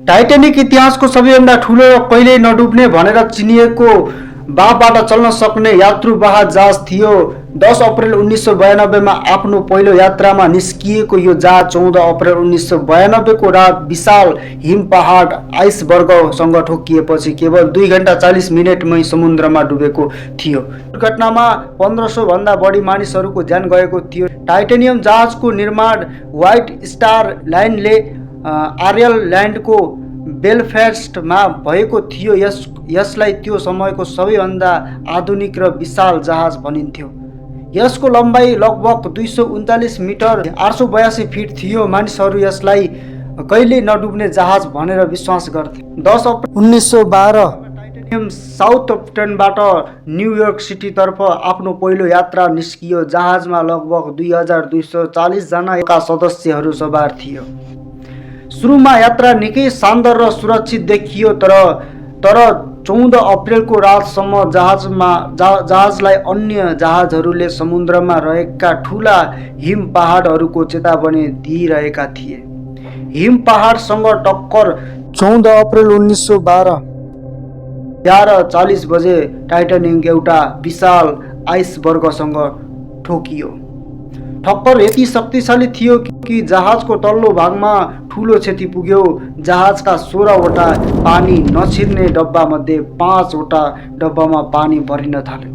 Titanic इतिहासको सबैभन्दा ठुलो र कहिल्यै नडुब्ने भनेर चिनिएको वाफबाट चल्न सक्ने यात्रुवाहक जहाज थियो। 10 अप्रिल 1992 मा आफ्नो पहिलो यात्रामा निस्किएको यो जहाज 14 अप्रिल 1992 को रात विशाल हिम पहाड आइसबर्गसँग ठोकिएपछि केवल 2 घण्टा 40 मिनेटमै समुद्रमा डुबेको थियो। दुर्घटनामा 1500 भन्दा बढी मानिसहरूको ज्यान गएको थियो। टाइटेनियम जहाजको निर्माण व्हाइट स्टार लाइनले आयरल्यान्डको बेलफास्टमा भएको थियो। यसलाई त्यो समयको सबैभन्दा आधुनिक र विशाल जहाज भनिन्थ्यो। यसको लम्बाइ लगभग 239 मिटर 882 फिट थियो। मानिसहरू यसलाई कहिल्यै नडुब्ने जहाज भनेर विश्वास गर्थे। 10 अप्रिल 1912 टाइटेनियम साउथम्पटनबाट न्युयोर्क सिटीतर्फ आफ्नो पहिलो यात्रा निस्कियो। जहाजमा लगभग 2240 जनाका सदस्यहरू सवार थियो। सुरुमा यात्रा निकै शानदार र सुरक्षित देखियो, तर 14 अप्रिलको रातसम्म जहाजलाई अन्य जहाजहरूले समुद्रमा रहेका ठूला हिम पहाडहरूको चेतावनी दिइरहेका थिए। हिम पहाडसँग टक्कर 14 अप्रिल 1912 11:40 बजे टाइटेनिक एउटा विशाल आइसबर्गसँग ठोकियो। ठक्कर यति शक्तिशाली थियो कि जहाजको तल्लो भागमा ठूलो क्षति पुग्यो। जहाजका 16वटा पानी नछिर्ने डब्बामध्ये 5वटा डब्बामा पानी भरिन थाल्यो।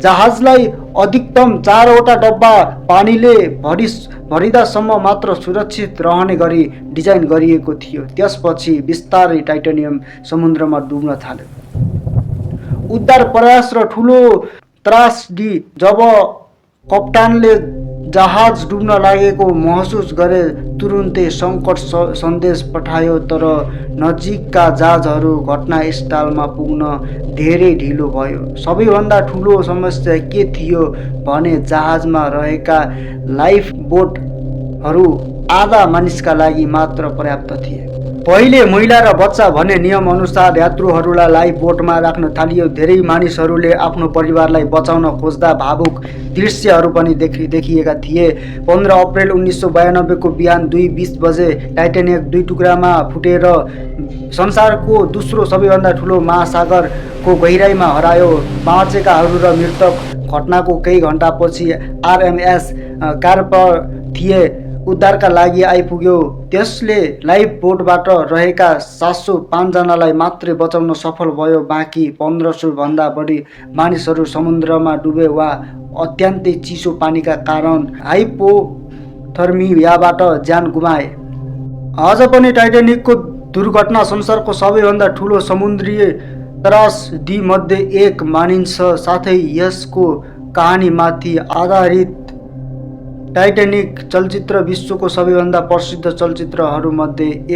जहाजलाई अधिकतम 4वटा डब्बा पानीले भरिदासम्म मात्र सुरक्षित रहने गरी डिजाइन गरिएको थियो। त्यसपछि बिस्तारै टाइटेनियम समुद्रमा डुब्न थाल्यो। उद्धार प्रयास र ठूलो त्रासदी जब कप्तानले जहाज डुब्न लागेको महसुस गरे तुरुन्तै सङ्कट सन्देश पठायो, तर नजिकका जहाजहरू घटनास्थलमा पुग्न धेरै ढिलो भयो। सबैभन्दा ठूलो समस्या के थियो भने जहाजमा रहेका लाइफ बोटहरू आधा मानिसका लागि मात्र पर्याप्त थिए। पहिले महिला र बच्चा भन्ने नियम अनुसार यात्रुहरूलाई लाइफ बोटमा राख्न थालियो। धेरै मानिसहरूले आफ्नो परिवारलाई बचाउन खोज्दा भावुक दृश्यहरू पनि देखिएका थिए। 15 अप्रिल 1992 को बिहान 2:20 बजे टाइटेनिक 2 टुक्रामा फुटेर संसारको दोस्रो सबैभन्दा ठूलो महासागरको गहिराईमा हरायो। बाँचेकाहरू र मृतक घटनाको केही घण्टापछि आरएमएस कार्पर थिए उद्धारका लागि आइपुग्यो। त्यसले लाइफ बोटबाट रहेका 705 जनालाई मात्रै बचाउन सफल भयो। बाँकी 1500 भन्दा बढी मानिसहरू समुद्रमा डुबे वा अत्यन्तै चिसो पानीका कारण हाइपोथर्मियाबाट ज्यान गुमाए। आज पनि टाइटेनिकको दुर्घटना संसारको सबैभन्दा ठूलो समुद्रीय त्रासदीमध्ये एक मानिन्छ। साथै यसको कहानीमाथि आधारित टाइटेनिक चलचित्र विश्वको सबैभन्दा प्रसिद्ध चलचित्रहरूमध्ये एक